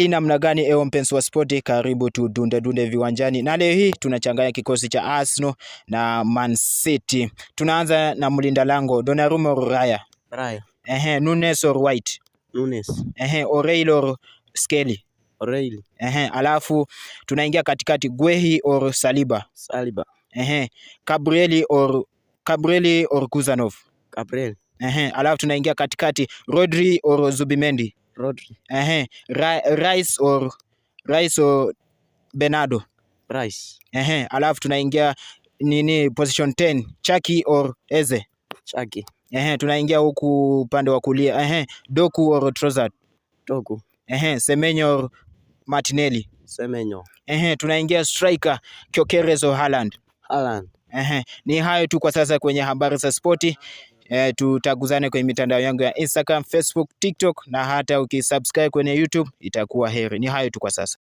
Namna gani ewe mpenzi wa spoti, karibu tudunde dunde viwanjani, na leo hii tunachanganya kikosi cha Arsenal na Man City. Tunaanza na mlinda lango Donnarumma or Raya? Raya. Ehe, Nunes or White? Nunes. Ehe, O'Reilly or Skelly? O'Reilly. Ehe, alafu tunaingia katikati Guehi or Saliba? Saliba. Ehe, Gabriel or Khusanov? Gabriel. Ehe, alafu tunaingia katikati Rodri or Zubimendi? Rodri. Ehe, Rice or Bernardo? Rice. Ehe, alafu tunaingia nini, position 10, Cherki or Eze? Cherki. Ehe, tunaingia huku upande wa kulia. Ehe, Doku or Trossard? Doku. Ehe, Semenyo or Martinelli? Semenyo. Ehe, tunaingia striker, Gyökeres or Haaland? Haaland. Ehe, ni hayo tu kwa sasa kwenye habari za spoti. Tutaguzane kwenye mitandao yangu ya Instagram, Facebook, TikTok na hata ukisubscribe kwenye YouTube itakuwa heri. Ni hayo tu kwa sasa.